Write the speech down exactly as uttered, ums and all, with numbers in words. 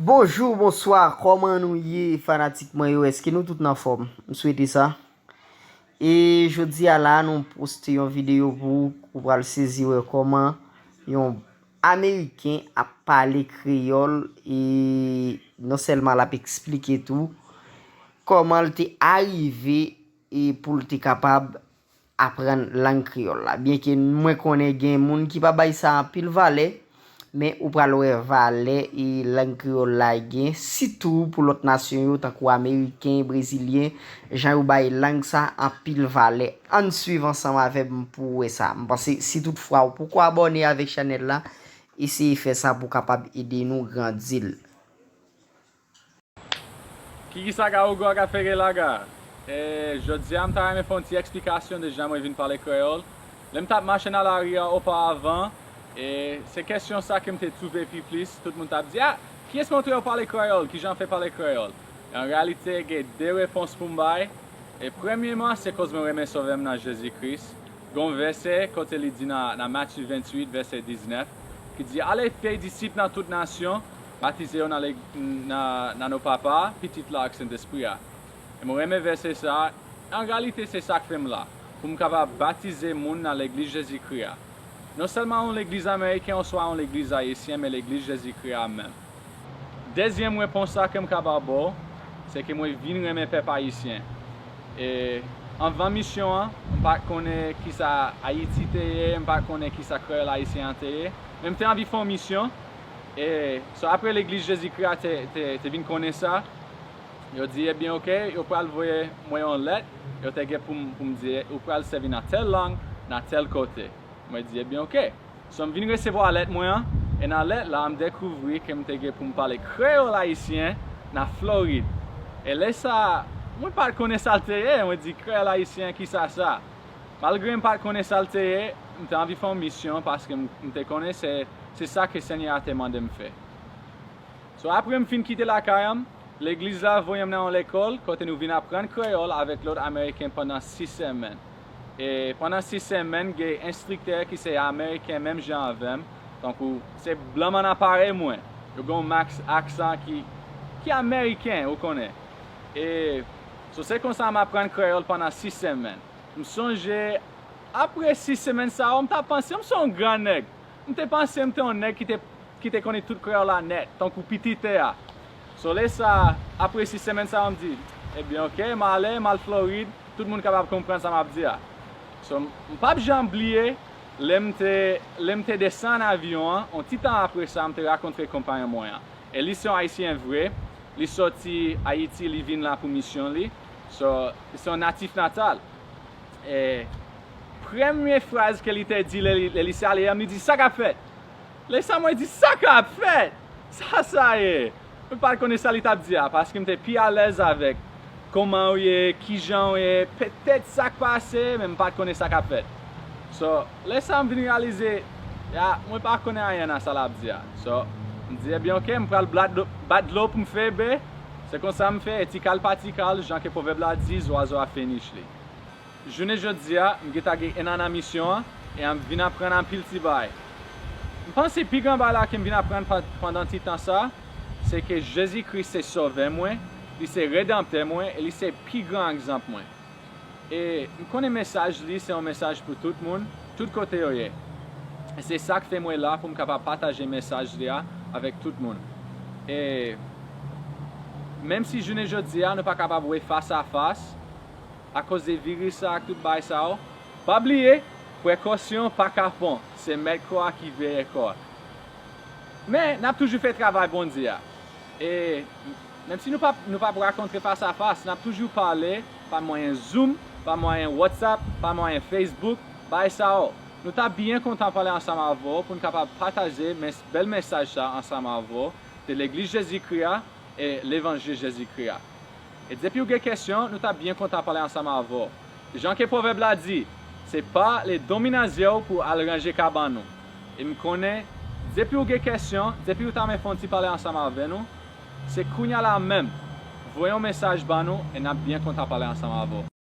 Bonjou, bonswa, kòman nou ye, fanatik mwen yo? Èske nou tout nan fòm? M swete sa. E jodi a la, nou poste yon videyo pou ou, ou pral sezi wè kòman yon Ameriken ap pale kreyòl e non sèlman l ap eksplike tou kòman l te arive e pou l te kapab aprann lang kreyòl la. Byenke mwen konnen gen moun ki pa bay sa anpil valè, men ou pral wè valè e lang kreyòl la gen, sitou pou lòt nasyon yo, tankou Ameriken, Brezilyen, jan yo bay lang sa anpil valè. Ann swiv ansanm avè m pou w wè sa. M panse si toutfwa ou poko abòne avèk chanèl la, eseye fè sa pou w kapab ede nou grandi l. Kiki saga ougwa ka fere laga. E, jodi a, m ta renmen fè yon ti eksplikasyon de jan mwen vin pale kreyòl. Lè m t ap mache nan lari a oparavan, e, se kesyon sa ke m te twouve pi plis. Tout moun t ap di, "A, kiyès montre w pale kreyòl? Kijan w fè pale kreyòl?" An reyalite, gen de repons pou m bay. E premyeman, se koz mwen renmen Sovè m nan Jezi Kris. Gen yon vèsè kote li di nan, nan Matye venntuit, vèsè diznèf, ki di, "Ale fè disip nan tout nasyon, batize yo nan, nan, nan non Papa, Pitit la ak Sentespri a." E mwen renmen vèsè sa a. An reyalite, se sa k fè m la, pou m kapab batize moun nan Legliz Jezikri a. Non sèlman yon legliz ameriken oswa yon legliz ayisyen, men Legliz Jezikri a menm. Dezyèm repons la ke m ka ba w, se ke mwen vin renmen pèp ayisyen. E anvan misyon an, m pa t konnen kisa Ayiti te ye, m pa t konnen kisa kreyòl ayisyen an te ye, men m te anvi fè yon misyon. E so apre Legliz Jezikri a te, te, te vin konnen sa, yo di, ebyen, oke, yo pral voye mwen yon lèt, yo te gen pou m, pou m di, ou pral sèvi nan tèl lang, nan tèl kote. Mwen di, ebyen, oke. So, m vin resevwa lèt mwen an, e nan lèt la, m dekouvri ke m te gen pou m pale kreyòl ayisyen nan Florid. E lè sa a, mwen pa t konnen sa l te ye, mwen di, kreyòl ayisyen, kisa sa? Malgre m pa t konnen sa l te ye, m te anvi fè yon misyon paske m, m te konnen se, se sa ke Senyè a te mande m fè. So, apre m fin kite lakay an, legliz la voye m nan yon lekòl kote nou vin aprann kreyòl avèk lòt Ameriken pandan sis semèn. E pandan sis semèn, gen enstriktè ki se Ameriken menm jan avè m, tankou se blan manman parèy mwen. Yo gen yon max aksan ki, ki Ameriken, ou konnen. E so, se konsa m aprann kreyòl pandan sis semèn. M sonje, apre sis semèn sa yo, m t ap panse m se yon gran nèg. M te panse m te yon nèg ki te, ki te konnen tout kreyòl la nèt, tankou piti tè a. So, lè sa, apre sis semèn sa yo, m di, ebyen, oke, m ale, m al Florid, tout moun kapab konprann sa m ap di a. So, m p ap janm bliye, lè m te, lè m te desann avyon an, yon ti tan apre sa, m te rakontre konpayon mwen an. E li se yon Ayisyen vre, li soti Ayiti, li vin la pou misyon li. So, li se yon natif natal. E premye fraz ke li te di lè li, lè li salye m, li di, "Sa k ap fèt?" Lè sa mwen di, "Sa k ap fèt? Sa sa ye?" Mwen pa t konnen sa li t ap di a, paske m te pi alèz avèk kòman w ye, kijan w ye, petèt sa k pase, men m pa t konnen sa k ap fèt. So, lè sa m vin reyalize, ya, mwen pa konnen anyen nan sa l ap di a. So, m di, ebyen, oke, m pral bat dlo, bat dlo pou m fè ebe. Se konsa m fè, e ti kal pa ti kal, jan ke pwovèb la di, zwazo a fè nich li. Jounen jodi a, m gentan gen en an nan misyon an, e m vin aprann anpil ti bagay. M panse pi gran bagay la ke m vin aprann pa, pandan ti tan sa, se ke Jezi Kris se Sovè mwen, li se Redanptè mwen, e li se pi gran egzanp mwen. E m konnen mesaj li se yon mesaj pou tout moun, tout kote yo ye. E se sa k fè mwen la pou m kapab pataje mesaj li a avèk tout moun. E menm si jounen jodi a nou pa kapab wè fas a fas, akoz de viris sa ak tout bagay sa yo, pa bliye, prekosyon pa kapon, se mèt kò a ki veye kò a. Men, n ap toujou fè travay Bondye a. E menm si nou p ap, nou p ap rakontre fas a fas, n ap toujou pale pa mwayen Zoom, pa mwayen WhatsApp, pa mwayen Facebook, bagay sa yo. Nou ta byen kontan pale ansanm avè w pou n kapab pataje mes, bèl mesaj sa ansanm avè w de Legliz Jezikri a e levanjil Jezikri a. E depi w gen kesyon, nou ta byen kontan pale ansanm avè w. Jan ke pwovèb la di, se pa le dominazye w pou al ranje kabann ou. E m konnen, depi w gen kesyon, depi w ta renmen fè yon ti pale ansanm avè nou, se kounya la menm. Voye yon mesaj ban nou e n ap byen kontan pale ansanm avè w.